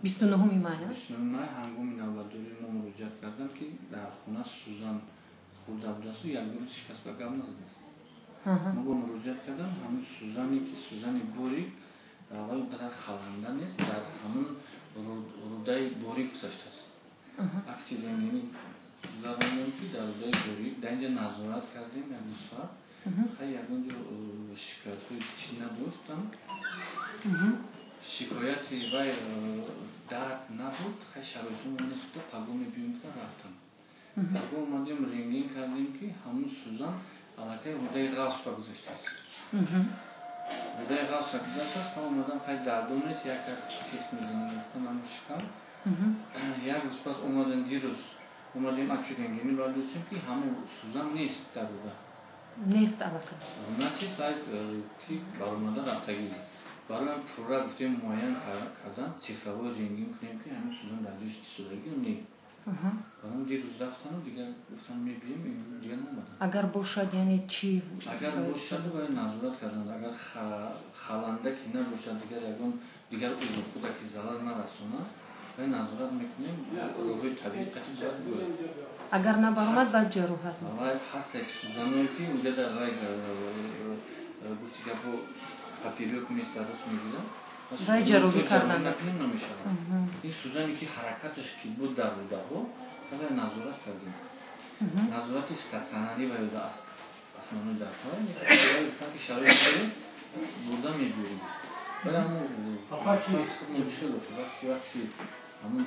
29 май. 29 май ҳангоми навбатдории мо муроҷиат карданд, ки дар хона сӯзан хӯрда будасту як рӯз шикаст ба гап назадааст. Мо бо муроҷиат кардам, ҳамун сӯзане, ки сӯзани борик вай он қадар халанда нест, дар ҳамун рӯдаи борик гузаштааст. Акси рентгенӣ гузарондем, ки дар рӯдаи борик. Дар инҷа назорат кардем як ду соат. Хай, ягон ҷо шикоятҳои чӣ надоштам, шикояти вай дард набуд. Хай, шароитҳо нест, паго мебиём гуфтан, рафтам. Паго омадем, рентген кардем, ки ҳамун сӯзан аллакай рӯдаи ғафсро гузаштааст, рӯдаи ғафсро гузаштааст. Ма омадам, хай, дардо нест, як сих мезанам гуфтан, ҳамун шикам. Як рӯз пас омадем, дирӯз омадем, акси рентгенӣ бардоштем, ки ҳамун сӯзан нест дар рӯда. Нест аллакай. Начи сай ки баромада рафтагӣ. Барои пурра гуфтем, муайян кардан, цифровой рентген кунем, ки ҳамин сӯзан дар ҷояш истодагӣ ё не. Баром дирӯз рафтану дигар гуфтан, мебием, дигар наомадам. Агар бошад, яъне чӣ? Агар бошад, бояд назорат кардан. Агар халанда ки набошад, дигар ягон дигар узв худа ки зарар нарасонад, вай назорат мекунем, роҳҳои табиӣ қатъи бояд гӯяд. Агар набаромад, баъд ҷарроҳат. Вай ҳаст як сӯзаное, ки унҷа дар вай гуфти гапо поперёк места, рост мегирад. Вай ҷарроҳӣ кардан накунем, намешавад. Ин сӯзане, ки ҳаракаташ ки буд дар рӯдаҳо, вай назорат кардем, назорати стационарӣ вай основной дардҳо гуфтан, ки шароит дорем, бурда мебиёрем. Вале ҳамун худмон чӣ хел вақти ҳамун.